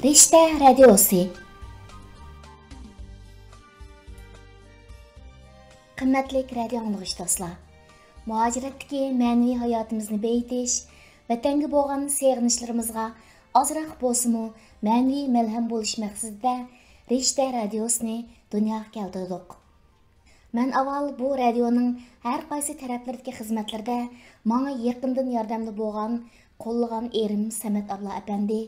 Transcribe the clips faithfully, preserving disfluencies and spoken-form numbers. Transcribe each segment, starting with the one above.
رىشتە رادىيوسى. قىممەتلىك رادىيو ئاڭلىغۇچى دوستلار، مۇھاجىرەتتىكى مەنىۋى ھاياتىمىزنى بېيىتىش، ۋەتەنگە بولغان سېغىنىشلىرىمىزغا ئازراق بولسىمۇ مەنىۋى مەلھەم بولۇش مەقسىتىدە رىشتە رادىيوسىنى دۇنياغا كەلتۈردۇق. مەن ئاۋۋال بۇ رادىيونىڭ ھەر قايسى تەرەپلىرىدىكى خىزمەتلىرىدە ماڭا يېقىندىن ياردەمدە بولغان، قوللىغان ئېرىم سەمەت ئابلا ئەپەندى،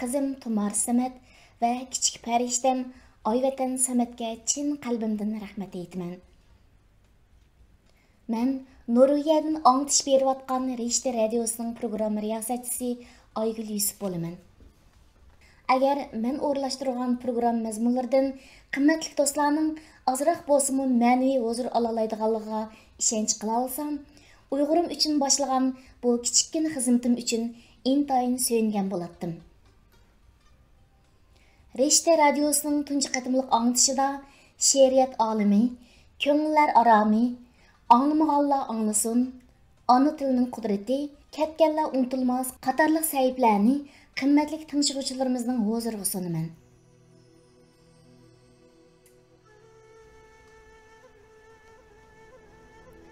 قىزىم تۇمار سەمەت ۋە كىچىك پەرىشتەم ئايۋەتەن سەمەتكە چىن قەلبىمدىن رەھمەت ئېيتىمەن. مەن نورۋېگىيەدىن ئاڭلىتىش بېرىۋاتقان رىشتە رادىيوسىنىڭ پروگرامما رىياسەتچىسى ئايگۈل يۈسۈپ بولىمەن. ئەگەر مەن ئورۇنلاشتۇرغان پروگرامما مەزمۇنلىرىدىن قىممەتلىك دوستلارنىڭ ئازراق بولسىمۇ مەنىۋى ھۇزۇر ئالالايدىغانلىقىغا ئىشەنچ قىلالىسام، ئۇيغۇرۇم ئۈچۈن باشلىغان بۇ كىچىككىنە خىزمىتىم ئۈچۈن ئىنتايىن سۆيۈنگەن بولاتتىم. رىشتە رادىيوسىنىڭ تۇنجى قېتىملىق ئاڭلىتىشىدا شېئىرىيەت ئالىمى، كۆڭۈللەر ئارامى، ئاڭلىمىغانلار ئاڭلىسۇن، ئانا تىلنىڭ قۇدرىتى، كەتكەنلەر ئۇنتۇلماس قاتارلىق سەھىپىلەرنى قىممەتلىك تىڭشىغۇچىلىرىمىزنىڭ ھۇزۇرىغا سۇنىمەن.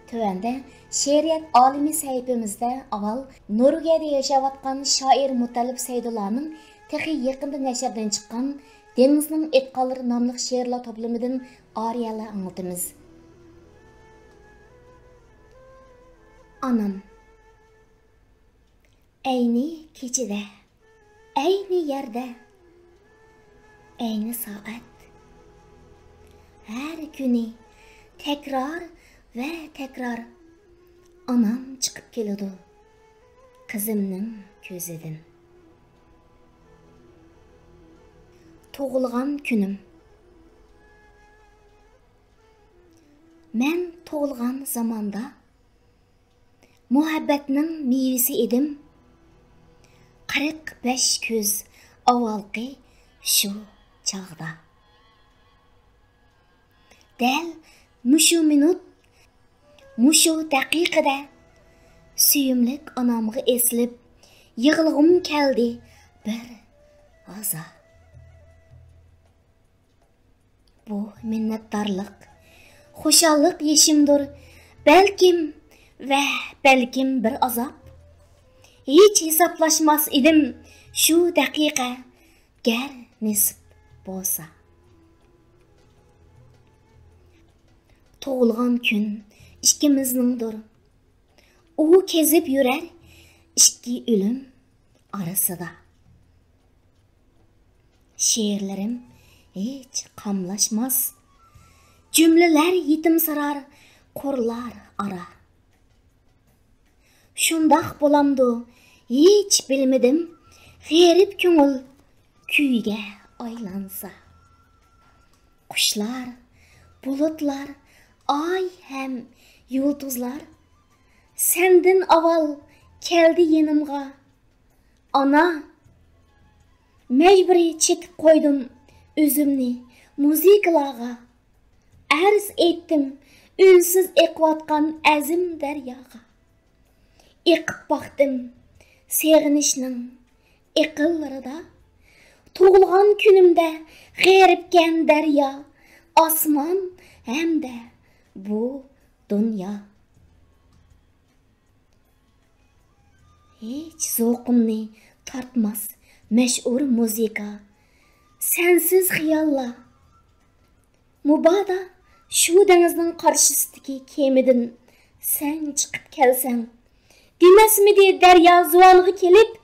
تۆۋەندە شېئىرىيەت ئالىمى سەھىپىمىزدە ئاۋۋال نورۋېگىيەدە ياشاۋاتقان شائىر مۇتەللىپ سەيدۇللانىڭ تېخى يېقىندا نەشردىن چىققان دېڭىزنىڭ ئېيتقانلىرى ناملىق شېئىرلار توپلىمىدىن ئارىيەلەر ئاڭلىتىمىز. ئانام. ئەينى كېچىدە، ئەينى يەردە، ئەينى سائەت. ھەر كۈنى تەكرار ۋە تەكرار ئانام چىقىپ كېلىدۇ قىزىمنىڭ كۆزىدىن. تۇغۇلغان كۈنۈم. مەن تۇغۇلغان زاماندا مۇھەببەتنىڭ مېۋىسى ئىدىم، قىرىق بەش كۈز ئاۋۋالقى شۇ چاغدا. دەل مۇشۇ مىنۇت، مۇشۇ دەقىقىدە سۆيۈملۈك ئانامغا ئېسىلىپ، يىغلىغۇم كەلدى بىر ھازا. بۇ مىننەتدارلىق، خۇشاللىق يېشىمدۇر، بەلكىم ۋە بەلكىم بىر ئازاب. ھېچ ھېسابلاشماس ئىدىم شۇ دەقىقە، گەر نېسىپ بولسا. تۇغۇلغان كۈن ئىككىمىزنىڭدۇر، ئۇ كېزىپ يۈرەر ئىككى ئۆلۈم ئارىسىدا. شېئىرلىرىم ھېچ قاملاشماس، جۈملىلەر يېتىمسىرار قۇرلار ئارا. شۇنداق بولامدۇ، ھېچ بىلمىدىم، غېرىب كۆڭۈل كۈيگە ئايلانسا. قۇشلار، بۇلۇتلار، ئاي ھەم يۇلتۇزلار سەندىن ئاۋۋال كەلدى يېنىمغا. ئانا، مەجبۇرىي چېتىپ قويدۇم ئۆزۈمنى مۇزىكىلارغا. ئەرز ئېيتتىم ئۈنسىز ئېقىۋاتقان ئەزىم دەرياغا. ئېقىپ باقتىم سېغىنىشنىڭ ئېقىنلىرىدا. تۇغۇلغان كۈنۈمدە غېرىبكەن دەريا، ئاسمان ھەمدە بۇ دۇنيا. ھېچ زوقۇمنى تارتماس مەشھۇر مۇزىكا، سەنسىز خىياللار. مۇبادا شۇ دېڭىزنىڭ قارشىسىدىكى كېمىدىن سەن چىقىپ كەلسەڭ، دېمەسمىدى دەريا زۇۋانغا كېلىپ،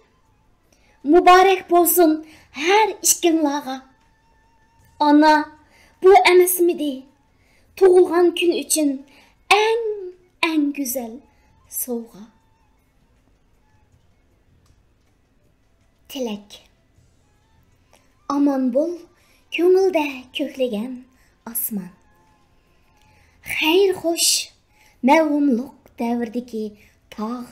مۇبارەك بولسۇن ھەر ئىككىڭلارغا. ئانا، بۇ ئەمەسمىدى تۇغۇلغان كۈن ئۈچۈن ئەڭ، ئەڭ گۈزەل سوۋغا؟ تىلەك. ئامان بول، كۆڭۈلدە كۆكلىگەن ئاسمان. خەير خوش، مەۋھۇملۇق دەۋرىدىكى تاغ.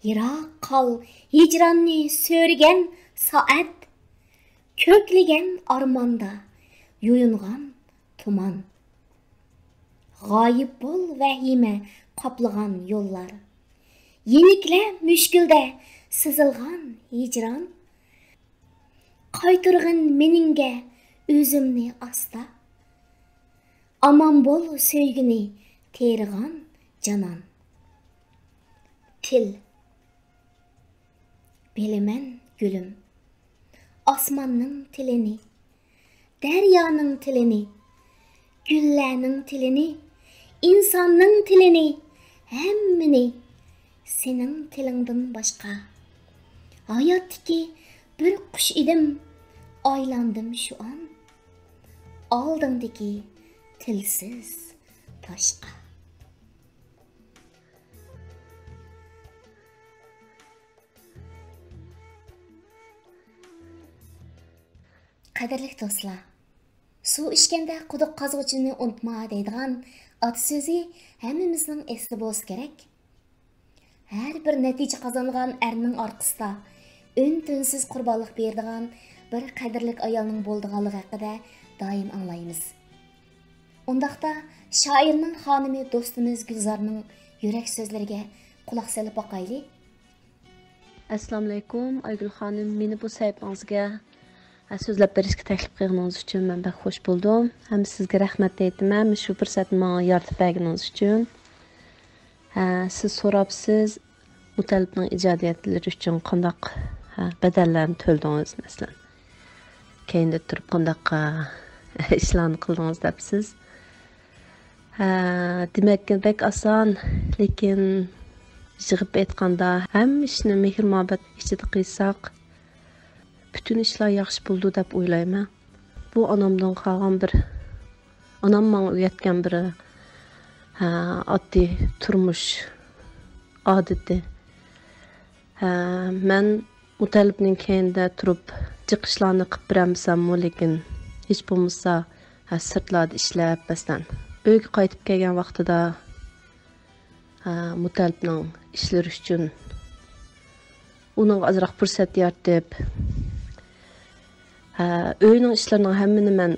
يىراق قال، ھىجراننى سۆرىگەن سائەت. كۆكلىگەن ئارماندا يۇيۇنغان تۇمان. غايىب بول، ۋەھىمە قاپلىغان يوللار. يېنىكلە مۈشكۈلدە سىزىلغان ھىجران. قايتۇرغىن مېنىڭگە ئۆزۈمنى ئاستا. ئامان بول سۆيگۈنى تېرىغان جانان. تىل. بىلىمەن گۈلۈم، ئاسماننىڭ تىلىنى، دەريانىڭ تىلىنى، گۈللەرنىڭ تىلىنى، ئىنساننىڭ تىلىنى، ھەممىنى سېنىڭ تىلىڭدىن باشقا. ھاياتتىكى بىر قۇش ئىدىم، ئايلاندىم شۇ ئان ئالدىڭدىكى تىلسىز تاشقا. قەدىرلىك دوستلار، سۇ ئىچكەندە قۇدۇق قازغۇچىنى ئۇنتۇما دەيدىغان ئاتا سۆزى ھەممىمىزنىڭ ئېسىدە بولسا كېرەك. ھەر بىر نەتىجە قازانغان ئەرنىڭ ئارقىسىدا ئۈن-تىنسىز قۇربانلىق بېرىدىغان بىر قەدىرلىك ئايالنىڭ بولىدىغانلىقى ھەققىدە دائىم ئاڭلايمىز. ئۇنداقتا شائىرنىڭ خانىمى دوستىمىز گۈلزارنىڭ يۈرەك سۆزلىرىگە قۇلاق سېلىپ باقايلى. ئەسسالامۇئەلەيكۇم، ئايگۈل خانىم، مېنى بۇ سەھىپىڭىزگە، ئە، سۆزلەپ بېرىشكە تەكلىپ قىلغىنىڭىز ئۈچۈن مەن بەك خوش بولدۇم. ھەم سىزگە رەھمەت ئېيتىمەن، مۇشۇ پۇرسەتنى ماڭا يارىتىپ بەرگىنىڭىز ئۈچۈن. ھە، سىز سوراپسىز، مۇتەللىپنىڭ ئىجادىيەتلىرى ئۈچۈن قانداق، ھە، بەدەللەرنى تۆلىدىڭىز، مەسىلەن، كەينىدە تۇرۇپ قانداق، ھە، ئىشلارنى قىلدىڭىز دەپسىز. ھە، دېمەككە بەك ئاسان، لېكىن يىغىپ ئېيتقاندا، ھەممە ئىشنى مېھىر-مۇھەببەت ئىچىدە قىلساق، پۈتۈن ئىشلار ياخشى بولىدۇ دەپ ئويلايمەن. بۇ ئانامدىن قالغان بىر، ئانام ماڭا ئۆگەتكەن بىر، ھە، ئاددىي تۇرمۇش ئادىتى. ھە، مەن مۇتەللىپنىڭ كەينىدە تۇرۇپ جىق ئىشلارنى قىلىپ بېرەلمىسەممۇ، لېكىن ھېچ بولمىسا، ھە، سىرتلاردا ئىشلەپ، مەسىلەن، ئۆيگە قايتىپ كەلگەن ۋاقتىدا، ھە، مۇتەللىپنىڭ ئىشلىرى ئۈچۈن ئۇنىڭغا ئازراق پۇرسەت يارىتىپ، ھە، ئۆينىڭ ئىشلىرىنىڭ ھەممىنى مەن،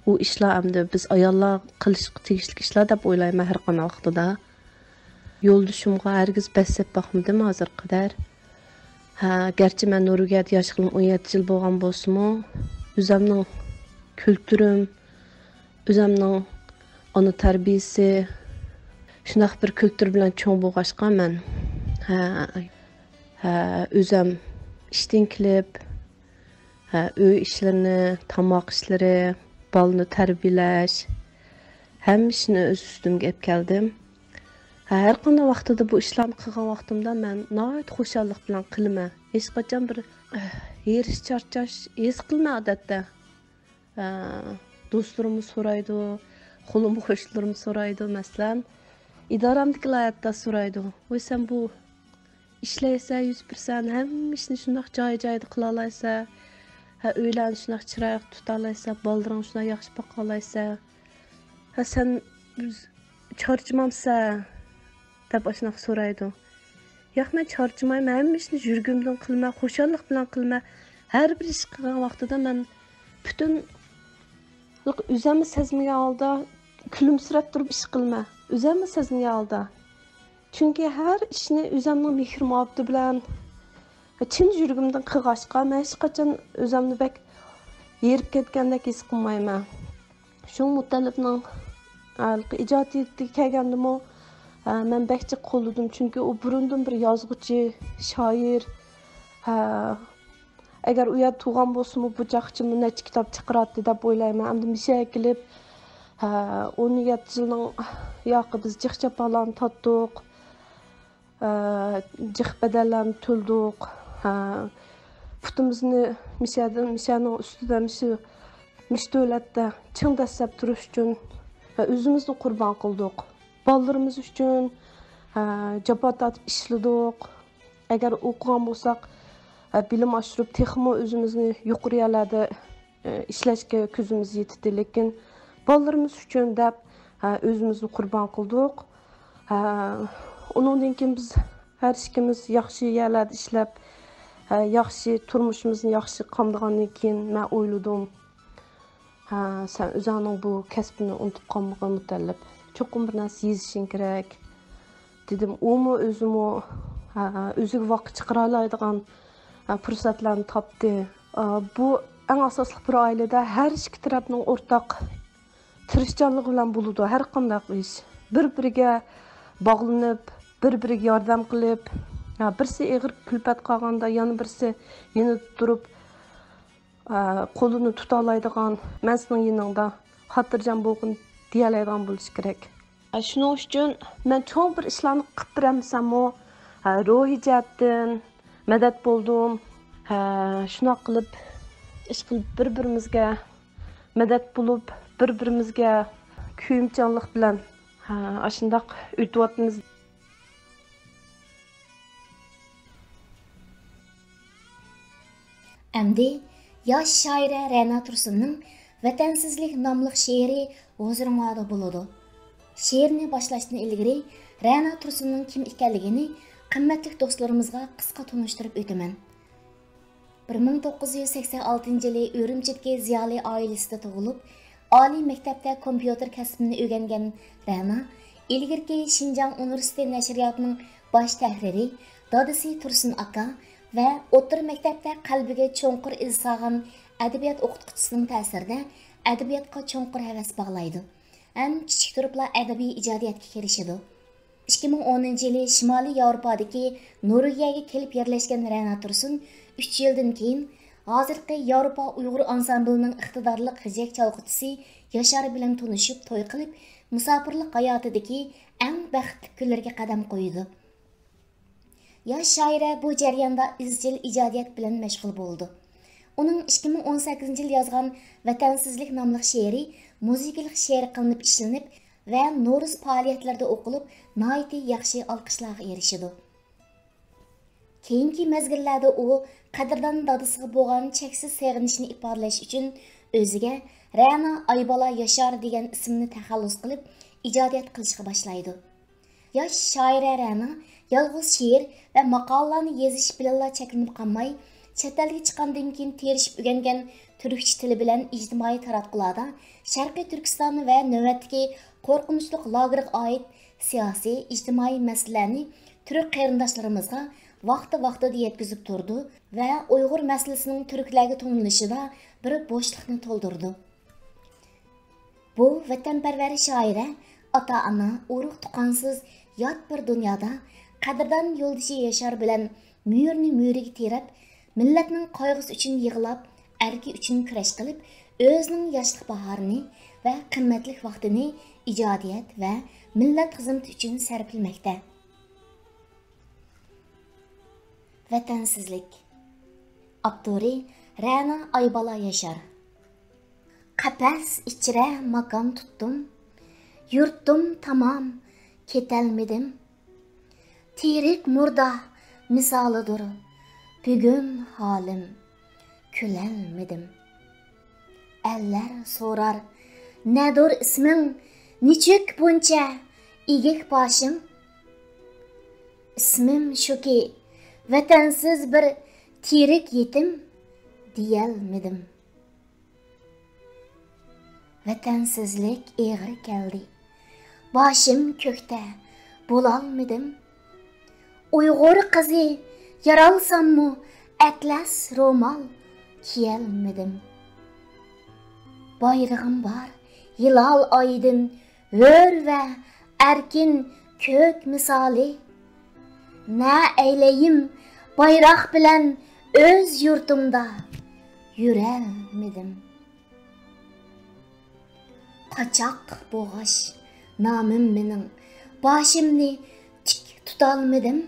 ئۇ ئىشلار ئەمدى بىز ئاياللار قىلىشقا تېگىشلىك ئىشلار دەپ ئويلايمەن ھەر قانداق ۋاقتىدا. يولدىشىمغا ھەرگىز بەس دەپ باقمىدىم ھازىرغا قەدەر. ھە، گەرچە مەن نورۋېگىيەدە ياشىغىلىم ئون يەتتە يىل بولغان بولسىمۇ، ئۆزەمنىڭ كۈلتۈرۈم، ئۆزەمنىڭ ئانا تەربىيىسى، شۇنداق بىر كۈلتۈر بىلەن چوڭ بولغاچقا مەن، ھە، ھە، ئۆزەم ئىشتىن كېلىپ، ھە، ئۆي ئىشلىرىنى، تاماق ئىشلىرى، بالىنى تەربىيەلەش، ھەممە ئىشنى ئۆز ئۈستۈمگە ئېلىپ كەلدىم. ھە، ھەر قانداق ۋاقتىدا بۇ ئىشلارنى قىلغان ۋاقتىمدا مەن ناھايىتى خۇشاللىق بىلەن قىلىمەن. ھېچقاچان بىر، ئە، ھېرىس، چارچاش ھېس قىلمەن ئادەتتە. ئە، دوستلىرىممۇ سورايدۇ، قولۇم قوشنىلىرىممۇ سورايدۇ، مەسىلەن، ئىدارەمدىكىلەر ھەتتا سورايدۇ، ۋاي، سەن بۇ ئىشلەيسەن، يۈز پىرسەنت ھەممە ئىشنى شۇنداق جاي-جايىدا قىلالايسەن، ھە، ئۆيلەرنى شۇنداق چىرايلىق تۇتالايسەن، بالىلىرىڭنى شۇنداق ياخشى باقالايسەن، ھە، سەن چارچىمامسەن؟ دەپ ئاشۇنداق سورايدۇ. ياق، مەن چارچىمايمەن، ھەممە ئىشنى يۈرىكىمدىن قىلىمەن، خۇشاللىق بىلەن قىلىمەن. ھەر بىر ئىش قىلغان ۋاقتىدا مەن پۈتۈن ئۆزەممۇ سەزمىگەن ھالدا كۈلۈمسىرەپ تۇرۇپ ئىش قىلىمەن. ئۆزەممۇ سەزمىگەن ھالدا. چۈنكى ھەر ئىشنى ئۆزەمنىڭ مېھىر-مۇھەببىتى بىلەن چىن يۈرىكىمدىن قىلغاچقا، مەن ھېچقاچان ئۆزەمنى بەك ھېرىپ كەتكەندەك ھېس قىلمايمەن. شۇڭا مۇتەللىپنىڭ ھېلىقى ئىجادىيىتىگە كەلگەندىمۇ، ھە، مەن بەك جىق قوللىدىم، چۈنكى ئۇ بۇرۇندىن بىر يازغۇچى، شائىر. ھە، ئەگەر ئۇ يەردە تۇرغان بولسىمۇ، بۇ چاغقىچە نەچچە كىتاب چىقىراتتى دەپ ئويلايمەن. ئەمدى مىشەگە كېلىپ، ھە، ئون يەتتە يىلنىڭ ياقى بىز جىق جاپالارنى تارتتۇق. ئە، جىق بەدەللەرنى تۆلىدۇق. ئە، پۇتىمىزنى مىشەدىن، مىشەنىڭ ئۈستىدە، مىشە، مىشە دۆلەتتە چىڭ دەسسەپ تۇرۇش ئۈچۈن، ئە، ئۆزىمىزنى قۇربان قىلدۇق. بالىلىرىمىز ئۈچۈن، ئە، جاپا تارتىپ ئىشلىدۇق. ئەگەر ئوقۇغان بولساق، ئە، بىلىم ئاشۇرۇپ، تېخىمۇ ئۆزىمىزنى يۇقىرى يەرلەردە ئىشلەشكە كۆزىمىز يېتىدۇ، لېكىن بالىلىرىمىز ئۈچۈن دەپ، ھە، ئۆزىمىزنى قۇربان قىلدۇق. ھە، ئۇنىڭدىن كېيىن بىز ھەر ئىككىمىز ياخشى يەرلەردە ئىشلەپ، ھە، ياخشى تۇرمۇشىمىزنى ياخشى قامدىغاندىن كېيىن مەن ئويلىدىم، ھە، سەن ئۆزۈڭنىڭ بۇ كەسپىنى ئۇنتۇپ قالمىغىن مۇتەللىپ، چوقۇم بىر نەرسە يېزىشىڭ كېرەك، دېدىم. ئۇمۇ ئۆزىمۇ، ھە، ئۆزىگە ۋاقىت چىقىرالايدىغان، ھە، پۇرسەتلەرنى تاپتى. ئە، بۇ ئەڭ ئاساسلىق بىر ئائىلىدە ھەر ئىككى تەرەپنىڭ ئورتاق تىرىشچانلىقى بىلەن بولىدۇ ھەر قانداق ئىش. بىر-بىرىگە باغلىنىپ، بىر-بىرىگە ياردەم قىلىپ، ھە، بىرسى ئېغىر كۈلپەت قالغاندا يەنە بىرسى يېنىدا تۇرۇپ، ھە، قولىنى تۇتالايدىغان، «مەن سېنىڭ يېنىڭدا، خاتىرجەم بولغىن» دېيەلەيدىغان بولۇشى كېرەك. شۇنىڭ ئۈچۈن مەن چوڭ بىر ئىشلارنى قىلىپ بېرەلمىسەممۇ، روھىي جەھەتتىن مەدەت بولدۇم. شۇنداق قىلىپ ئىش قىلىپ بىر-بىرىمىزگە مەدەت بولۇپ، بىر-بىرىمىزگە كۆيۈمچانلىق بىلەن ئاشۇنداق ئۆتۈۋاتىمىز. ئەمدى ياش شائىرە رەنا تۇرسۇننىڭ ۋەتەنسىزلىك ناملىق شېئىرى ھۇزۇرۇڭلاردا بولىدۇ. شېئىرنى باشلاشتىن ئىلگىرى رەنا تۇرسۇننىڭ كىم ئىكەنلىكىنى قىممەتلىك دوستلىرىمىزغا قىسقا تونۇشتۇرۇپ ئۆتىمەن. بىر مىڭ توققۇز يۈز سەكسەن ئالتىنچى يىلى ئۈرۈمچىدىكى زىيالىي ئائىلىسىدە تۇغۇلۇپ، ئالىي مەكتەپتە كومپيۇتېر كەسپىنى ئۆگەنگەن رەنا ئىلگىرىكى شىنجاڭ ئۇنىۋېرسىتېتى نەشرىياتىنىڭ باش تەھرىرى، دادىسى تۇرسۇن ئاكا ۋە ئوتتۇرا مەكتەپتە قەلبىگە چوڭقۇر ئىز سالغان ئەدەبىيات ئوقۇتقۇچىسىنىڭ تەسىرىدە ئەدەبىياتقا چوڭقۇر ھەۋەس باغلايدۇ ھەم كىچىك تۇرۇپلا ئەدەبىي ئىجادىيەتكە كىرىشىدۇ. ئىككى مىڭ ئونىنچى يىلى شىمالىي ياۋروپادىكى نورۋېگىيەگە كېلىپ يەرلەشكەن رەنا تۇرسۇن ئۈچ يىلدىن كېيىن ھازىرقى ياۋروپا ئۇيغۇر ئانسامبىلىنىڭ ئىقتىدارلىق غىجەك چالغۇچىسى ياشار بىلەن تونۇشۇپ، توي قىلىپ، مۇساپىرلىق ھاياتىدىكى ئەڭ بەختلىك كۈنلىرىگە قەدەم قويىدۇ. ياش شائىرە بۇ جەرياندا ئىزچىل ئىجادىيەت بىلەن مەشغۇل بولىدۇ. ئۇنىڭ ئىككى مىڭ ئون سەككىزىنچى يىلى يازغان ۋەتەنسىزلىك ناملىق شېئىرى مۇزىكىلىق شېئىر قىلىنىپ ئىشلىنىپ ۋە نورۇز پائالىيەتلىرىدە ئوقۇلۇپ، ناھايىتى ياخشى ئالقىشلارغا ئېرىشىدۇ. كېيىنكى مەزگىللەردە ئۇ قەدىردان دادىسىغا بولغان چەكسىز سېغىنىشىنى ئىپادىلەش ئۈچۈن ئۆزىگە رەنا ئايبالا ياشار دېگەن ئىسىمنى تەخەللۇس قىلىپ، ئىجادىيەت قىلىشقا باشلايدۇ. ياش شائىرە رەنا يالغۇز شېئىر ۋە ماقالىلارنى يېزىش بىلەنلا چەكلىنىپ قالماي، چەت ئەلگە چىققاندىن كېيىن تىرىشىپ ئۆگەنگەن تۈركچە تىلى بىلەن ئىجتىمائىي تاراتقۇلاردا شەرقىي تۈركىستان ۋە نۆۋەتتىكى قورقۇنچلۇق لاگېرغا ئائىت سىياسىي، ئىجتىمائىي مەسىلىلەرنى تۈرك قېرىنداشلىرىمىزغا ۋاقتى-ۋاقتىدا يەتكۈزۈپ تۇرىدۇ ۋە ئۇيغۇر مەسىلىسىنىڭ تۈركلەرگە تونۇلۇشىدا بىر بوشلۇقنى تولدۇرىدۇ. بۇ ۋەتەنپەرۋەر شائىرە ئاتا-ئانا، ئۇرۇق-تۇغقانسىز يات بىر دۇنيادا قەدىردان يولدىشى ياشار بىلەن مۈيۈرنى مۈيۈرىگە تىرەپ، مىللەتنىڭ قايغۇسى ئۈچۈن يىغلاپ، ئەركى ئۈچۈن كۈرەش قىلىپ، ئۆزىنىڭ ياشلىق باھارىنى ۋە قىممەتلىك ۋاقتىنى ئىجادىيەت ۋە مىللەت خىزمىتى ئۈچۈن سەرپلىمەكتە. ۋەتەنسىزلىك. ئاپتورى رەنا ئايبالا ياشار. قەپەس ئىچرە ماكان تۇتتۇم، يۇرتتۇم تامام، كېتەلمىدىم. تىرىك مۇردا مىسالىدۇر بۈگۈن ھالىم، كۈلەلمىدىم. ئەللەر سورار، نەدۇر ئىسمىڭ، نېچۈك بۇنچە ئېگىك باشىڭ؟ ئىسمىم شۇكى، ۋەتەنسىز بىر تىرىك يېتىم، دېيەلمىدىم. ۋەتەنسىزلىك ئېغىر كەلدى، باشىم كۆكتە بولالمىدىم. ئۇيغۇر قىزى يارالساممۇ ئەتلەس رومال كىيەلمىدىم. بايرىغىم بار ھىلال ئايدىن ھۆر ۋە ئەركىن كۆك مىسالى. نە ئەيلەيىم بايراق بىلەن ئۆز يۇرتۇمدا يۈرەلمىدىم. قاچاق بوغاچ نامىم مېنىڭ، باشىمنى تىك تۇتالمىدىم.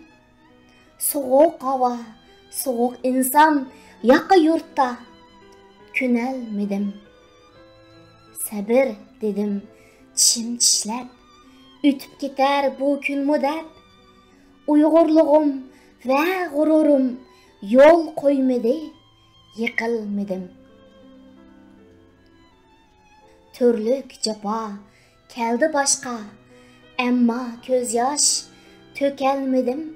سوغۇق ھاۋا، سوغۇق ئىنسان، ياقا يۇرتتا كۆنەلمىدىم. سەبىر دېدىم چىشىم چىشلەپ، ئۆتۈپ كېتەر بۇ كۈنمۇ دەپ. ئۇيغۇرلۇغۇم ۋە غۇرۇرۇم يول قويمىدى، يىقىلمىدىم. تۈرلۈك جاپا كەلدى باشقا، ئەمما كۆز ياش تۆكەلمىدىم.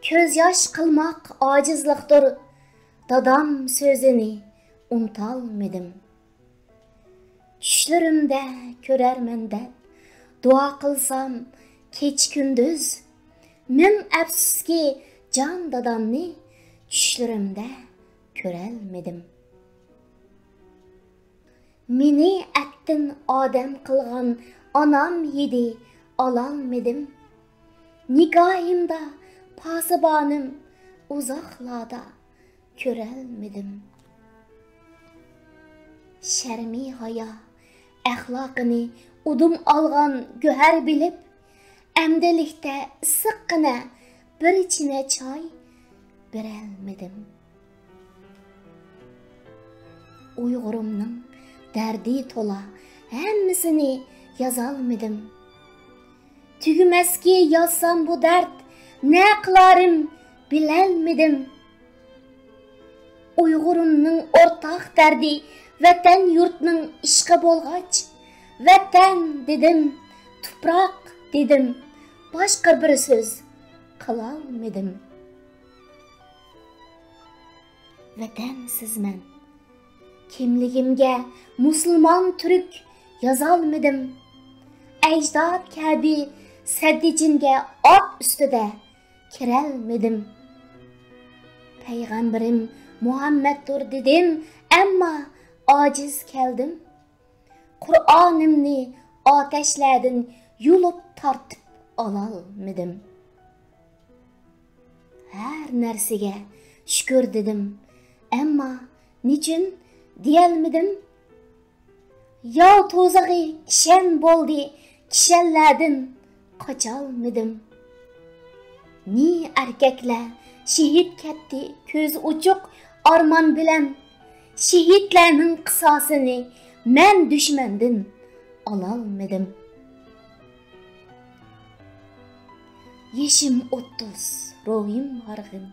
كۆز ياش قىلماق ئاجىزلىقتۇر، دادام سۆزىنى ئۇنتالمىدىم. چۈشلىرىمدە كۆرەرمەن دەپ دۇئا قىلسام كېچە كۈندۈز، مىڭ ئەپسۇسكى جان دادامنى چۈشلىرىمدە كۆرەلمىدىم. مېنى ئەتتىن ئادەم قىلغان ئانام يېدى، ئالالمىدىم. نىگاھىمدا پاسىبانىم ئۇزاقلاردا، كۆرەلمىدىم. شەرمى ھايا، ئەخلاقىنى ئۇدۇم ئالغان گۆھەر بىلىپ، ئەمدىلىكتە ئىسسىققىنە بىر چىنە چاي بېرەلمىدىم. ئۇيغۇرۇمنىڭ دەردى تولا، ھەممىسىنى يازالمىدىم. تۈگىمەسكى يازسام بۇ دەرد، نە قىلارىم بىلەلمىدىم. ئۇيغۇرۇمنىڭ ئورتاق دەردى ۋەتەن يۇرتنىڭ ئىشقى بولغاچ، ۋەتەن دېدىم، تۇپراق دېدىم، باشقا بىر سۆز قىلالمىدىم. ۋەتەنسىزمەن. كىملىكىمگە مۇسۇلمان تۈرك يازالمىدىم. ئەجداد كەبى سەددىچىنگە ئات ئۈستىدە كىرەلمىدىم. پەيغەمبىرىم مۇھەممەدتۇر دېدىم، ئەمما ئاجىز كەلدىم. قۇرئانىمنى ئاتەشلەردىن يۇلۇپ تارتىپ ئالالمىدىم. ھەر نەرسىگە شۈكۈر دېدىم، ئەمما نېچۈن دېيەلمىدىم؟ ياۋ توزىغى كىشەن بولدى، كىشەنلەردىن قاچالمىدىم. نى ئەركەكلەر شېھىت كەتتى كۆزى ئوچۇق ئارمان بىلەن. شېھىتلەرنىڭ قىساسىنى مەن دۈشمەندىن ئالالمىدىم. يېشىم ئوتتۇز، روھىم ھارغىن،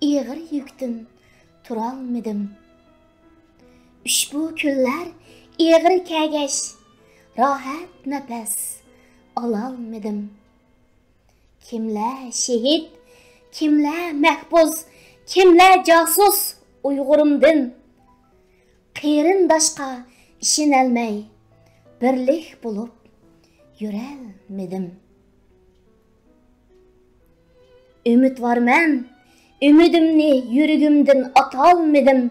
ئېغىر يۈكتىن تۇرالمىدىم. ئۇشبۇ كۈنلەر ئېغىر كەلگەچ، راھەت نەپەس ئالالمىدىم. كىملەر شېھىت، كىملەر مەھبۇس، كىملەر جاسۇس ئۇيغۇرۇمدىن. قېرىنداشقا ئىشىنەلمەي، بىرلىك بولۇپ يۈرەلمىدىم. ئۈمىدۋارمەن، ئۈمىدىمنى يۈرىكىمدىن ئاتالمىدىم.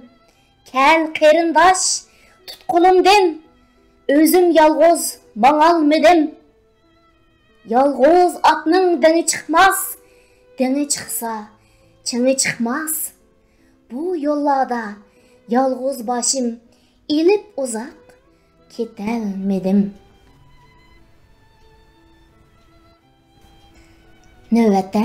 كەل قېرىنداش، تۇت قولۇمدىن، ئۆزۈم يالغۇز ماڭالمىدىم. يالغۇز ئاتنىڭ دېڭى چىقماس، دېڭى چىقسا، چېڭى چىقماس. بۇ يوللاردا يالغۇز باشىم ئېلىپ ئۇزاق كېتەلمىدىم. نۆۋەتتە،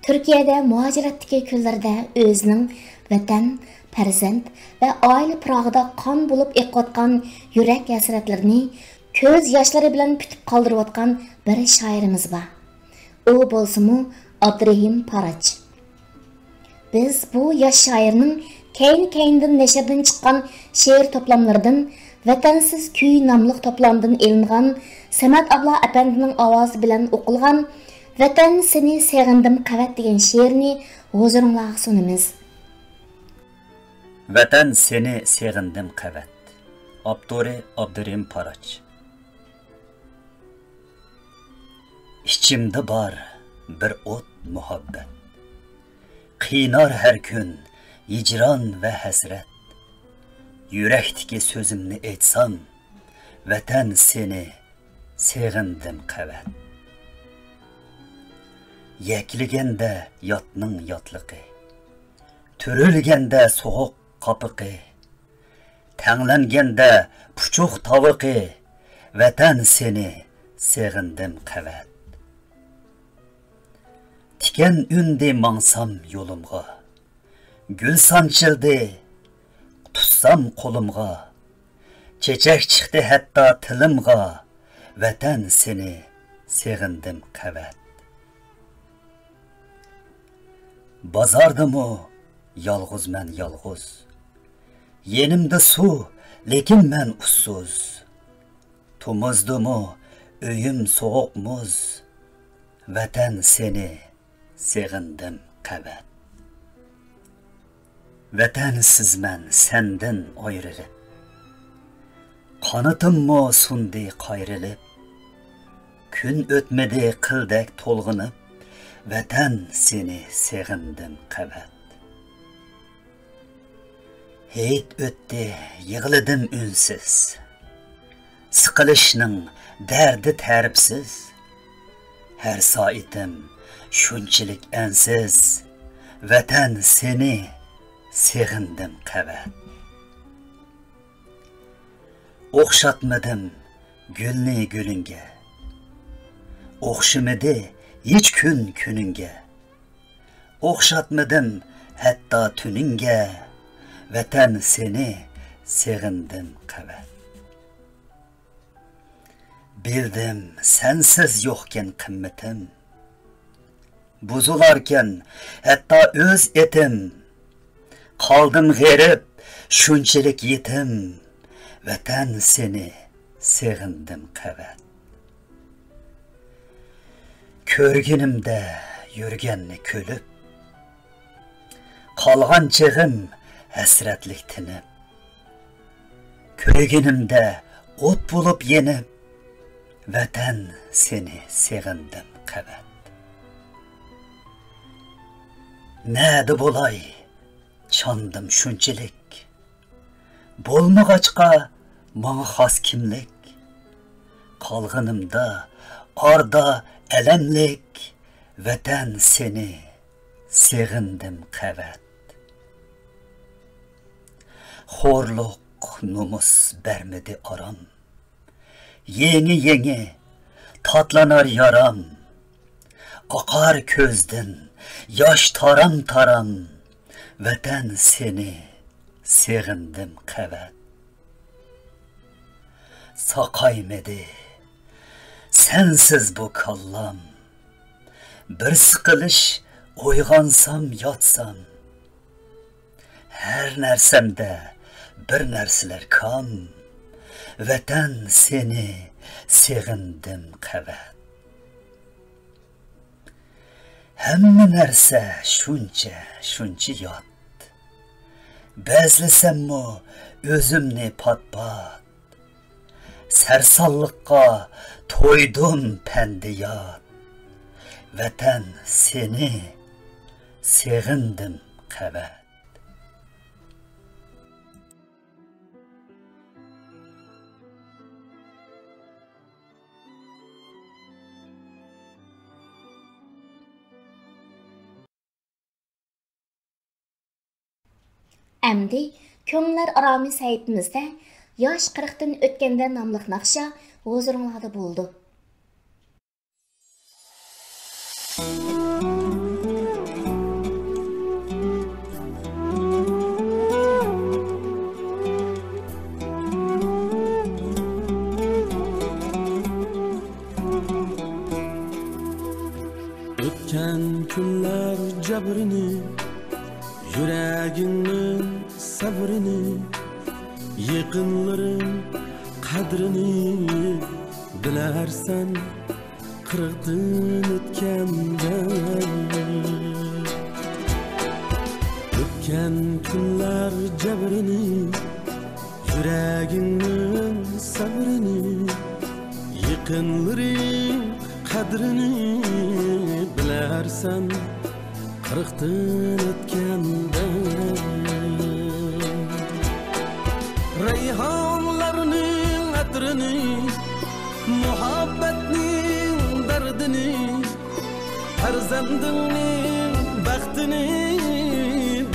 تۈركىيەدە مۇھاجىرەتتىكى كۈنلىرىدە ئۆزىنىڭ ۋەتەن، پەرزەنت ۋە ئائىلە پىراغىدا قان بولۇپ ئېقىۋاتقان يۈرەك ھەسرەتلىرىنى كۆز ياشلىرى بىلەن پۈتۈپ قالدۇرۇۋاتقان بىر شائىرىمىز بار. ئۇ بولسىمۇ ئابدۇرېھىم پاراچ. بىز بۇ ياش شائىرنىڭ كەينى-كەينىدىن نەشردىن چىققان شېئىر توپلاملىرىدىن ۋەتەنسىز كۈي ناملىق توپلامدىن ئېلىنغان سەمەت ئابلا ئەپەندىنىڭ ئاۋازى بىلەن ئوقۇلغان ۋەتەن سېنى سېغىندىم قەۋەت دېگەن شېئىرنى ھۇزۇرۇڭلارغا سۇنىمىز. ۋەتەن سېنى سېغىندىم قەۋەت. ئاپتورى ئابدۇرېھىم پاراچ. ئىچىمدە بار بىر ئوت مۇھەببەت، قىينار ھەر كۈن ھىجران ۋە ھەسرەت. يۈرەكتىكى سۆزۈمنى ئېيتسام، ۋەتەن سېنى سېغىندىم قەۋەت. يەكلىگەندە ياتنىڭ ياتلىقى، تۈرۈلگەندە سوغۇق قاپىقى، تەڭلەنگەندە پۇچۇق تاۋىقى، ۋەتەن سېنى سېغىندىم قەۋەت. تىكەن ئۈندى ماڭسام يولۇمغا، گۈل سانچىلدى تۇتسام قولۇمغا، چېچەك چىقتى ھەتتا تىلىمغا، ۋەتەن سېنى سېغىندىم قەۋەت. بازاردىمۇ يالغۇزمەن يالغۇز، يېنىمدا سۇ، لېكىن مەن ئۇسسۇز. تومۇزدىمۇ ئۆيۈم سوغۇق مۇز، ۋەتەن سېنى سېغىندىم قەۋەت. ۋەتەنسىزمەن سەندىن ئايرىلىپ، قانىتىممۇ سۇندى قايرىلىپ. كۈن ئۆتمىدى قىلدەك تولغىنىپ، ۋەتەن سېنى سېغىندىم قەۋەت. ھېيت ئۆتتى، يىغلىدىم ئۈنسىز. سىقىلىشنىڭ دەردى تەرىپسىز. ھەر سائىتىم شۇنچىلىك ئەنسىز. ۋەتەن، سېنى سېغىندىم قەۋەت. ئوخشاتمىدىم گۈلنى گۈلۈڭگە، ئوخشىمىدى ھېچ كۈن كۈنۈڭگە. ئوخشاتمىدىم ھەتتا تۈنۈڭگە، ۋەتەن، سېنى سېغىندىم قەۋەت. بىلدىم سەنسىز يوقكەن قىممىتىم، بۇزۇلاركەن ھەتتا ئۆز ئېتىم. قالدىم غېرىب، شۇنچىلىك يېتىم، ۋەتەن، سېنى سېغىندىم قەۋەت. كۆرگىنىمدە يۈرگەننى كۈلۈپ، قالغان چېغىم ھەسرەتلىك تىنىپ، كۆيگىنىمدە ئوت بولۇپ يېنىپ، ۋەتەن، سېنى سېغىندىم قەۋەت. نەدە بولاي، چاندىم شۇنچىلىك، بولمىغاچقا ماڭا خاس كىملىك. قالغىنىمدا ئاردا ئەلەملىك، ۋەتەن، سېنى سېغىندىم قەۋەت. خورلۇق، نومۇس بەرمىدى ئارام. يېڭى-يېڭى تاتلىنار يارام. ئاقار كۆزدىن ياش تارام-تارام. ۋەتەن، سېنى سېغىندىم قەۋەت. ساقايمىدى سەنسىز بۇ كاللام. بىر سىقىلىش، ئويغانسام، ياتسام، ھەر نەرسەمدە بىر نەرسىلەر كام. ۋەتەن، سېنى سېغىندىم قەۋەت. ھەممە نەرسە شۇنچە، شۇنچە يات. بەزلىسەممۇ ئۆزۈمنى پات-پات. سەرسانلىققا تويدۇم پەندىيات. ۋەتەن، سېنى سېغىندىم قەۋەت. ئەمدى كۆڭۈللەر ئارامى سەھىپىمىزدە ياش قىرىقتىن ئۆتكەندە ناملىق ناخشا ھۇزۇرۇڭلاردا بولىدۇ. ئۆتكەن كۈنلەر جەبرىنى، يۈرەگىڭنىڭ سەۋرىنى، يېقىنلىرىڭ قەدرىنى بىلەرسەن قىرىقتىن ئۆتكەندە. ئۆتكەن كۈنلەر جەبرىنى، يۈرەگىڭنىڭ سەۋرىنى، يېقىنلىرىڭ قەدرىنى بىلەرسەن قىرىقتىن ئۆتكەندە. رەيھانلارنىڭ ئەترىنى، مۇھەببەتنىڭ دەردىنى، پەرزەندىڭنىڭ بەختىنى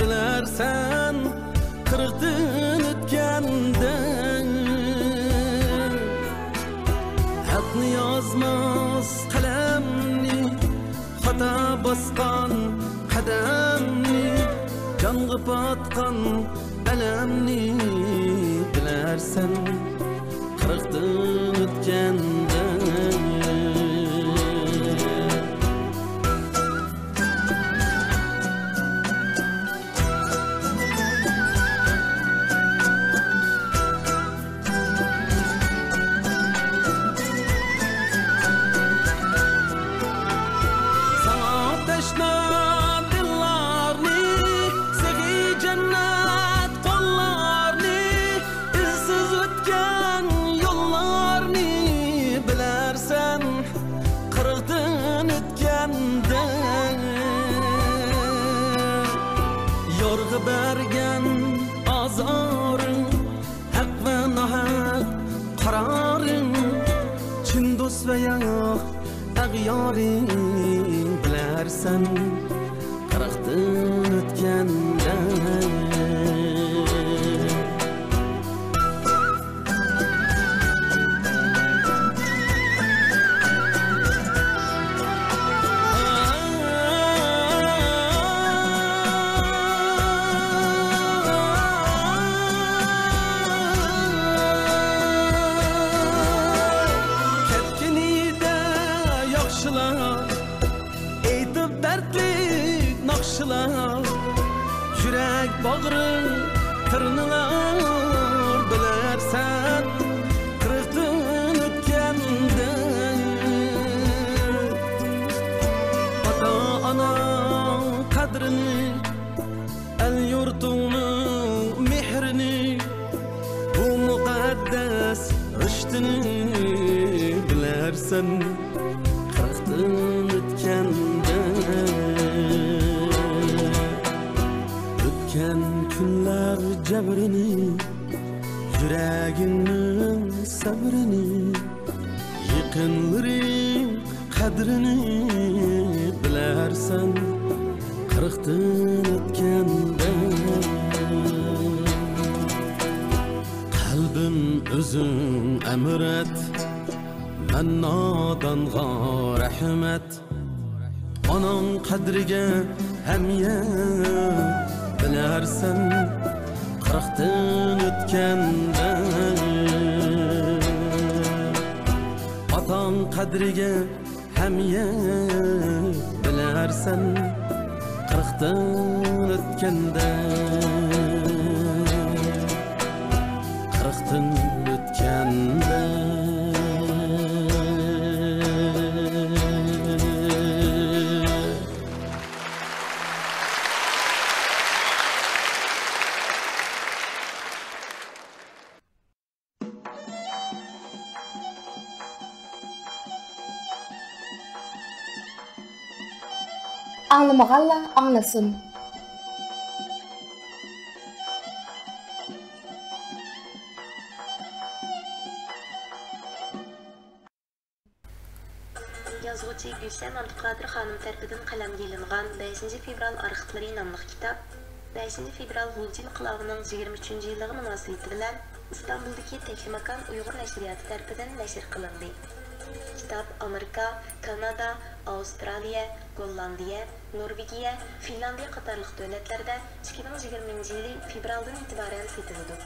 بىلەرسەن قىرىقتىن ئۆتكەندە. ھەقنى يازماس قەلەمنى، خاتا باسقان قەدەمنى، جانغا پاتقان ئەلەمنى بىلەرسەن قىرىقتىن ئۆتكەندە. ساڭا تەشنا دىللارنى، سېغىي جەننەت قوللارنى، ئىزسىز ئۆتكەن يوللارنى بىلەرسەن قىرىقتىن ئۆتكەندە. يارغا بەرگەن ئاز زورۇڭ، ھەق ۋە ناھەق قارارىڭ، چىن دوست ۋە ياق ئەغيارىڭ، بىلەرسەن قىرىقتىن ئۆتكەندە. كەتكىنىدە ياخشىلار، ئېيتىپ دەردلىك ناخشىلار، يۈرەك باغرىڭ تىرنىلار، بىلەرسەن قىرىقتىن ئۆتكەندە. ئاتا-ئانا قەدرىنى، ئەل-يۇرتۇڭنىڭ مېھرىنى، بۇ مۇقەددەس رىشتىنى بىلەرسەن قىرىقتىن ئۆتكەندە. ئۆتكەن كۈنلەر جەبرىنى، يۈرەگىڭنىڭ سەبرىنى، يېقىنلىرىڭ قەدرىنى بىلەرسەن قىرىقتىن ئۆتكەندە. قەلبىم ئۆزۈڭ ئەمىر ئەت، مەن نادانغا رەھمەت. ئاناڭ قەدرىگە ھەم يەت، بىلەرسەن قىرىقتىن ئۆتكەندە. ئاتاڭ قەدرىگە ھەم يەت، بىلەرسەن قىرىقتىن ئۆتكەندە. قىرىقتىن ئۆتكەندە. ئاڭلىمىغانلار ئاڭلىسۇن. يازغۇچى گۈلشەن ئابدۇقادىر خانىم تەرىپىدىن قەلەمگە ئېلىنغان بەشىنچى فېۋرال ئارخىپلىرى ناملىق كىتاب بەشىنچى فېۋرال غۇلجا ئىنقىلابىنىڭ يىگىرمە ئۈچىنچى يىللىقى مۇناسىۋىتى بىلەن ئىستانبۇلدىكى تەكلىماكان ئۇيغۇر نەشرىياتى تەرىپىدىن نەشر قىلىندى. كىتاب ئامېرىكا، كانادا، ئاۋسترالىيە، گوللاندىيە، نورۋېگىيە، فىنلاندىيە قاتارلىق دۆلەتلەردە ئىككى مىڭ يىگىرمىنچى يىلى فېۋرالدىن ئېتىبارەن سېتىلىدۇ.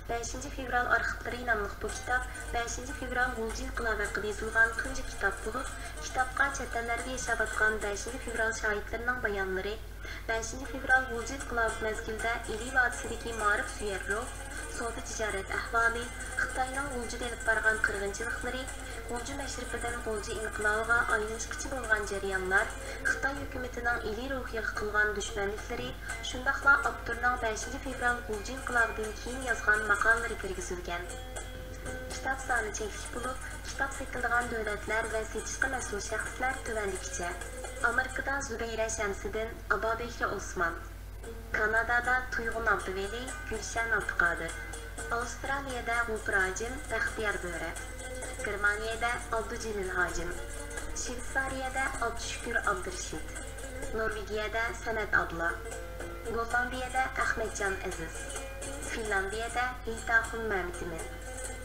بەشىنچى فېۋرال ئارخىپلىرى ناملىق بۇ كىتاب بەشىنچى فېۋرال غۇلجا ئىنقىلابى ھەققىدە يېزىلغان تۇنجى كىتاب بولۇپ، كىتابقا چەت ئەللەردە ياشاۋاتقان بەشىنچى فېۋرال شاھىتلىرىنىڭ بايانلىرى، بەشىنچى فېۋرال غۇلجا ئىنقىلابى مەزگىلىدە ئىلى ۋادىسىدىكى مائارىپسۆيەر روھ، سودا تىجارەت ئەھۋالى، خىتاينىڭ غۇلجىدا ئېلىپ بارغان قىرغىنچىلىقلىرى، غۇلجا مەشرىپىدىن غۇلجا ئىنقىلابىغا ئايلىنىشقىچە بولغان جەريانلار، خىتاي ھۆكۈمىتىنىڭ ئىلى روھىغا قىلغان دۈشمەنلىكلىرى، شۇنداقلا ئاپتورنىڭ بەشىنچى فېۋرال غۇلجا ئىنقىلابىدىن كېيىن يازغان ماقالىلىرى كىرگۈزۈلگەن. كىتاب سانى چەكلىك بولۇپ، كىتاب سېتىلىدىغان دۆلەتلەر ۋە سېتىشقا مەسئۇل شەخسلەر تۆۋەندىكىچە: ئامېرىكىدا زۇبەيرە شەمسىدىن، ئابابەكرى ئوسمان، كانادادا تۇيغۇن ئابدۇۋەلى، گۈلشەن ئابدۇقادىر، ئاۋسترالىيەدە غوپۇر ھاجىم، بەختىيار بۆرە، گېرمانىيەدە ئابدۇجېلىل ھاجىم، شۋېتسارىيەدە ئابدۇشۈكۈر ئابدۇرېشىت، نورۋېگىيەدە سەمەت ئابلا، گوللاندىيەدە ئەخمەتجان ئەزىز، فىنلاندىيەدە ھېيتاخۇن مەمتىمىن،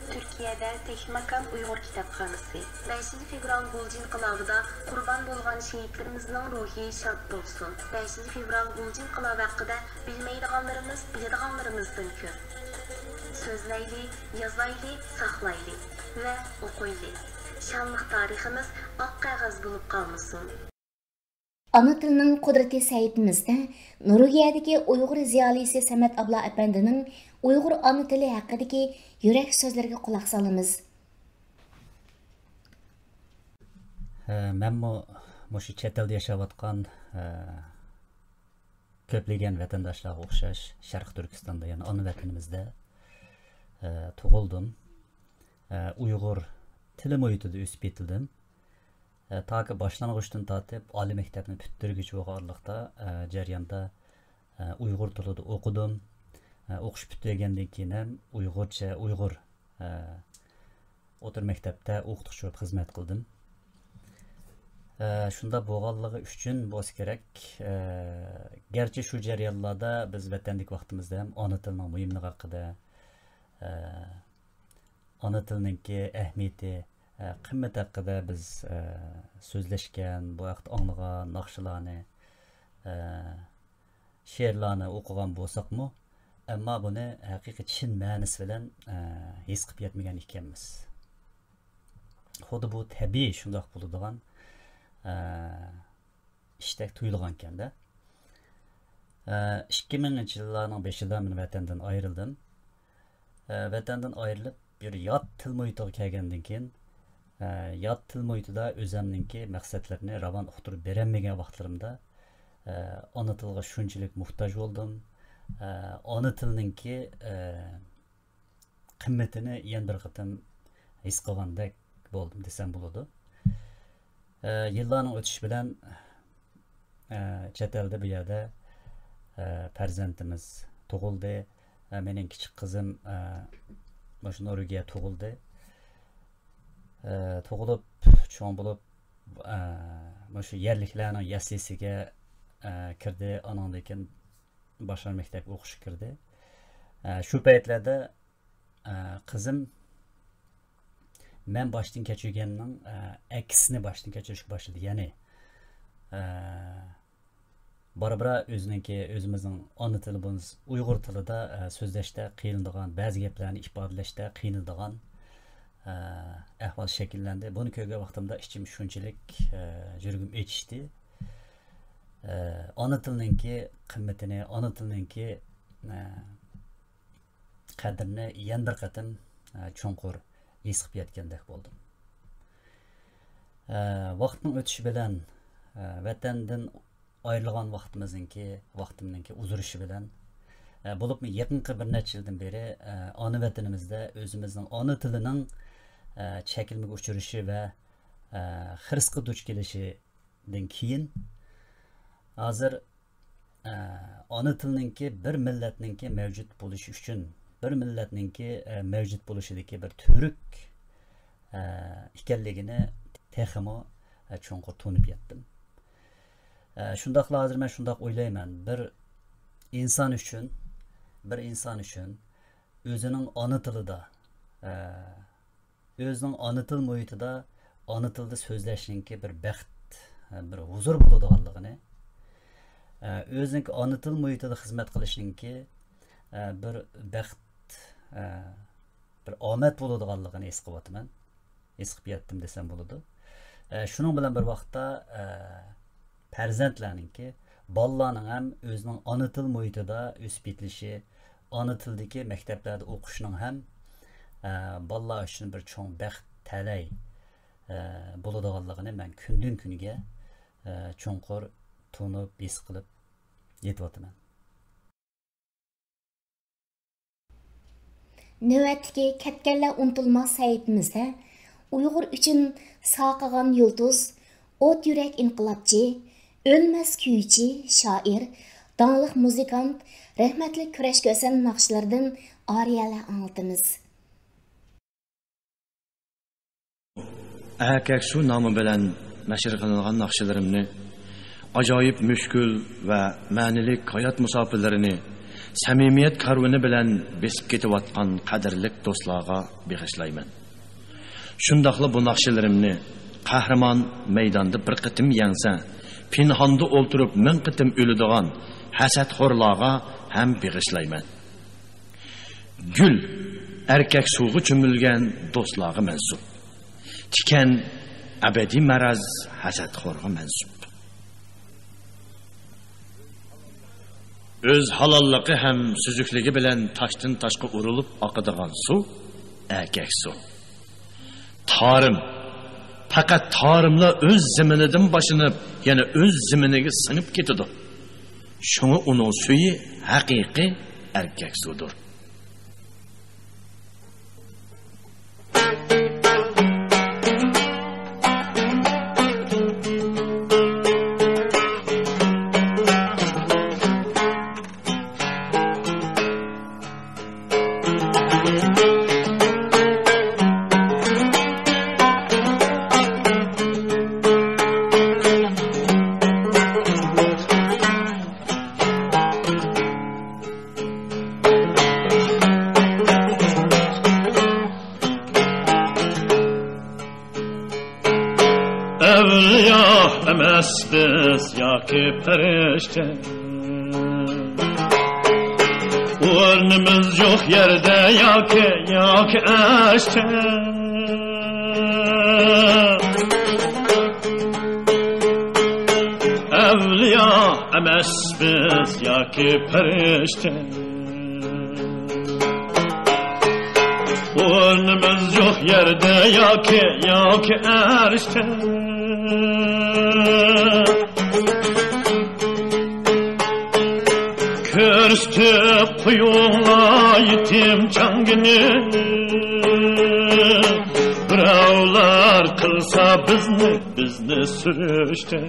تۈركىيەدە تەكلىماكان ئۇيغۇر كىتابخانىسى. بەشىنچى فېۋرال غۇلجا ئىنقىلابىدا قۇربان بولغان شېھىتلىرىمىزنىڭ روھى شاد بولسۇن. بەشىنچى فېۋرال غۇلجا ئىنقىلابى ھەققىدە بىلمەيدىغانلىرىمىز بىلىدىغانلىرىمىزدىن كۆپ. سۆزلەيلى، يازايلى، ساقلايلى ۋە ئوقۇيلى. شانلىق تارىخىمىز ئاق قەغەز بولۇپ قالمىسۇن. ئانا تىلنىڭ قۇدرىتى سەھىپىمىزدە نورۋېگىيەدىكى ئۇيغۇر زىيالىيسى سەمەت ئابلا ئەپەندىنىڭ ئۇيغۇر ئانا تىلى ھەققىدىكى يۈرەك سۆزلىرىگە قۇلاق سالىمىز. ھە، مەنمۇ مۇشۇ چەت ئەلدە ياشاۋاتقان، ھە، كۆپلىگەن ۋەتەنداشلارغا ئوخشاش شەرقىي تۈركىستاندا، يەنى ئانا ۋەتىنىمىزدە، ھە، تۇغۇلدۇم. ھە، ئۇيغۇر تىلى مۇھىتىدا ئۆسۈپ يېتىلدىم. ھە، تاكى باشلانغۇچتىن تارتىپ ئالىي مەكتەپنى پۈتتۈرگۈچە بولغانلىقتا، ھە، جەرياندا، ھە، ئۇيغۇر تىلىدا ئوقۇدۇم. ئە، ئوقۇش پۈتتۈرگەندىن كېيىن ھەم ئۇيغۇرچە، ئۇيغۇر، ئە، ئوتتۇرا مەكتەپتە ئوقۇتقۇچى بولۇپ خىزمەت قىلدىم. ئە، شۇنداق بولغانلىقى ئۈچۈن بولسا كېرەك، ئە، گەرچە شۇ جەريانلاردا بىز ۋەتەندىكى ۋاقتىمىزدا ھەم ئانا تىلنىڭ مۇھىملىقى ھەققىدە، ئە، ئانا تىلنىڭكى ئەھمىيىتى، ئە، قىممىتى ھەققىدە بىز، ئە، سۆزلەشكەن، بۇ ھەقتە ئاڭلىغان ناخشىلارنى، ئە، شېئىرلارنى ئوقۇغان بولساقمۇ، ئەمما بۇنى ھەقىقىي چىن مەنىسى بىلەن، ئە، ھېس قىلىپ يەتمىگەن ئىكەنمىز. خۇددى بۇ تەبىئىي شۇنداق بولىدىغان، ئە، ئىشتەك تۇيۇلغانىكەن-دە. ئىككى مىڭىنچى يىللارنىڭ بېشىدا مەن ۋەتەندىن ئايرىلدىم. ۋەتەندىن ئايرىلىپ، بىر يات تىل مۇھىتىغا كەلگەندىن كېيىن، يات تىل مۇھىتىدا ئۆزەمنىڭكى مەقسەتلىرىنى راۋان ئۇقتۇرۇپ بېرەلمىگەن ۋاقىتلىرىمدا، ئانا تىلغا شۇنچىلىك موھتاج بولدۇم. ئانا تىلنىڭكى، قىممىتىنى يەنە بىر قېتىم ھېس قىلغاندەك بولدۇم دېسەم بولىدۇ. ئە، يىللارنىڭ ئۆتۈشى بىلەن، ئە، چەت ئەلدە بۇ يەردە، ئە، پەرزەنتىمىز تۇغۇلدى. ئە، مېنىڭ كىچىك قىزىم، ئە، مۇشۇ نورۋېگىيە تۇغۇلدى. ئە، تۇغۇلۇپ، چوڭ بولۇپ، ئە، مۇشۇ يەرلىكلەرنىڭ يەسلىسىگە، ئە، كىردى. ئانىڭدىن كېيىن باشلانغۇچ مەكتەپكە ئوقۇشقا كىردى. ئە، شۇ پەيتلەردە، ئە، قىزىم مەن باشتىن كەچۈرگەننىڭ، ئە، ئەكسىنى باشتىن كەچۈرۈشكە باشلىدى. يەنى، ئە، بارا-بارا ئۆزىنىڭكى، ئۆزىمىزنىڭ ئانا تىلى بولمىسا ئۇيغۇر تىلىدا، ئە، سۆزلەشتە قىينىلىدىغان، بەزى گەپلەرنى ئىپادىلەشتە قىينىلىدىغان، ئە، ئەھۋال شەكىللەندى. بۇنى كۆرگەن ۋاقتىمدا ئىچىم شۇنچىلىك، ئە، يۈرىكىم ئېچىشتى. ئانا تىلنىڭكى قىممىتىنى، ئانا تىلنىڭكى قەدرىنى يەنە بىر قېتىم چوڭقۇر ھېس قىلىپ يەتكەندەك بولدۇم. ۋاقىتنىڭ ئۆتۈشى بىلەن، ۋەتەندىن ئايرىلغان ۋاقتىمىزنىڭكى، ۋاقتىمنىڭكى ئۇزىرىشى بىلەن، بولۇپمۇ يېقىنقى بىر نەچچە يىلدىن بېرى ئانا ۋەتىنىمىزدە ئۆزىمىزنىڭ ئانا تىلىنىڭ چەكلىمىگە ئۇچرىشى ۋە خىرىسقا دۇچ كېلىشىدىن كېيىن، ھازىر، ئە، ئانا تىلنىڭكى بىر مىللەتنىڭكى مەۋجۇت بولۇشى ئۈچۈن، بىر مىللەتنىڭكى، ئە، مەۋجۇت بولۇشىدىكى بىر تۈۋرۈك، ئە، ئىكەنلىكىنى تېخىمۇ، ئە، چوڭقۇر تونۇپ يەتتىم. ئە، شۇنداقلا ھازىر مەن شۇنداق ئويلايمەن، بىر ئىنسان ئۈچۈن، بىر ئىنسان ئۈچۈن ئۆزىنىڭ ئانا تىلىدا، ئە، ئۆزىنىڭ ئانا تىل مۇھىتىدا ئانا تىلدا سۆزلەشنىڭكى بىر بەخت، بىر ھۇزۇر بولىدىغانلىقىنى، ئۆزىنىڭكى ئانا تىل مۇھىتىدا خىزمەت قىلىشنىڭكى بىر بەخت، بىر ئامەت بولىدىغانلىقىنى ھېس قىلىۋاتىمەن. ھېس قىلىپ يەتتىم دېسەم بولىدۇ. شۇنىڭ بىلەن بىر ۋاقىتتا، پەرزەنتلەرنىڭكى، بالىلارنىڭ ھەم ئۆزىنىڭ ئانا تىل مۇھىتىدا ئۆسۈپ يېتىلىشى، ئانا تىلدىكى مەكتەپلەردە ئوقۇشنىڭ ھەم، ئە، بالىلار ئۈچۈن بىر چوڭ بەخت، تەلەي، ئە، بولىدىغانلىقىنى مەن كۈندىن كۈنگە، ئە، چوڭقۇر تونۇپ، ھېس قىلىپ يېتىۋاتىمەن. نۆۋەتتىكى كەتكەنلەر ئۇنتۇلماس سەھىپىمىزدە ئۇيغۇر ئۈچۈن ساقىغان يۇلتۇز، ئوت يۈرەك ئىنقىلابچى، ئۆلمەس كۈيچى، شائىر، داڭلىق مۇزىكانت، رەھمەتلىك كۈرەشكە ھۈسەن ناخشىلىرىدىن ئارىيەلەر ئاڭلىتىمىز. ئەركەك سۇ نامى بىلەن نەشر قىلىنغان ناخشىلىرىمنى ئاجايىپ مۈشكۈل ۋە مەنىلىك ھايات مۇساپىلىرىنى سەمىمىيەت كارۋىنى بىلەن بېسىپ كېتىۋاتقان قەدىرلىك دوستلارغا بېغىشلايمەن. شۇنداقلا بۇ ناخشىلىرىمنى قەھرىمان مەيداندا بىر قېتىم يەڭسە، پىنھاندا ئولتۇرۇپ مىڭ قېتىم ئۆلىدىغان ھەسەتخورلارغا ھەم بېغىشلايمەن. گۈل، ئەركەك سۇغا چۆمۈلگەن دوستلارغا مەنسۇپ. تىكەن، ئەبەدىي مەرەز ھەسەتخورغا مەنسۇپ. ئۆز ھالاللىقى ھەم سۈزۈكلۈكى بىلەن تاشتىن تاشقا ئۇرۇلۇپ ئاقىدىغان سۇ، ئەركەك سۇ. تارىم، پەقەت تارىملا ئۆز زېمىنىدىن باشلىنىپ، يەنە ئۆز زېمىنىگە سىڭىپ كېتىدۇ. شۇڭا ئۇنىڭ سۈيى ھەقىقىي ئەركەك سۇدۇر. ئەمەسمىز ياكى پەرىشتە، ئورنىمىز يوق يەردە ياكى، ياكى ئەرشتە. ئەۋلىيا ئەمەسمىز ياكى پەرىشتە، ئورنىمىز يوق يەردە ياكى، ياكى ئەرشتە. كۆرسىتىپ قويۇڭلار يېتىم چاڭگىنى، بىراۋلار قىلسا بىزنى، بىزنى سۈرۈشتە.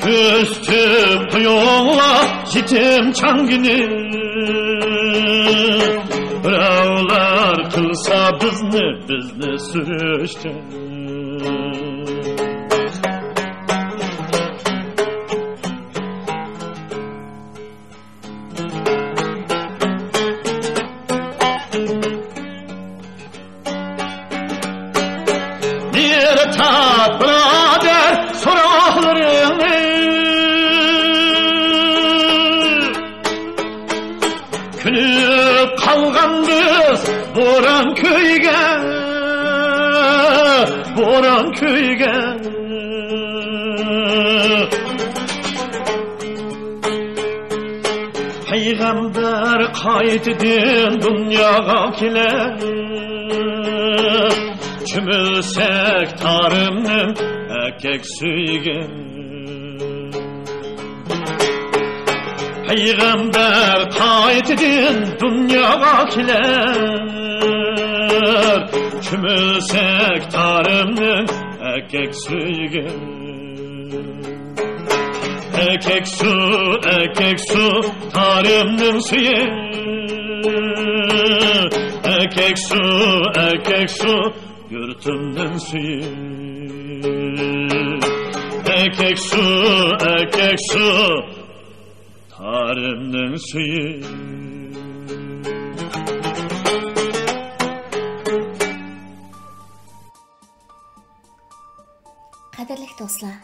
كۆرسىتىپ قويۇڭلار يېتىم چاڭگىنى، بىراۋلار قىلسا بىزنى، بىزنى سۈرۈشتە. نېرى تارت، بۇرادەر، سوراقلىرىڭنى. كۆنۈپ قالغان بىز بوران كۈيگە، بوران كۈيگە. پەيغەمبەر قايتىدىن دۇنياغا كېلەر، چۆمۈلسەك تارىمنىڭ ئەركەك سۆيگۈ. پەيغەمبەر قايتىدىن دۇنياغا كېلەر، چۆمۈلسەك تارىمنىڭ ئەركەك سۆيگۈ. ئەركەك سۇ، ئەركەك سۇ، تارىمنىڭ سۈيى. ئەركەك سۇ، ئەركەك سۇ، يۇرتۇمنىڭ سۈيى. ئەركەك سۇ، ئەركەك سۇ، تارىمنىڭ سۈيى. قەدىرلىك دوستلار،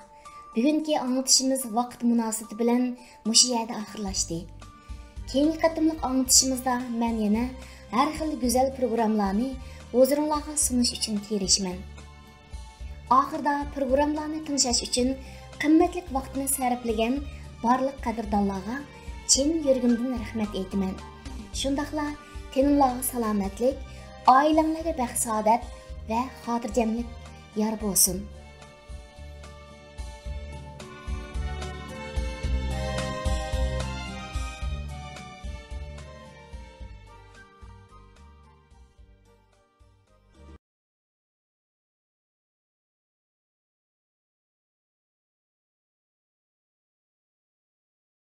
بۈگۈنكى ئاڭلىتىشىمىز ۋاقىت مۇناسىۋىتى بىلەن مۇشۇ يەردە ئاخىرلاشتى. كېيىنكى قېتىملىق ئاڭلىتىشىمىزدا مەن يەنە ھەر خىل گۈزەل پروگراممىلارنى ھۇزۇرۇڭلارغا سۇنۇش ئۈچۈن تىرىشىمەن. ئاخىردا پروگراممىلارنى تىڭشاش ئۈچۈن قىممەتلىك ۋاقتىنى سەرپلىگەن بارلىق قەدىردانلارغا چىن يۈرىكىمدىن رەھمەت ئېيتىمەن. شۇنداقلا تېنىڭلارغا سالامەتلىك، ئائىلەڭلەرگە بەخت-سائادەت ۋە خاتىرجەملىك يار بولسۇن.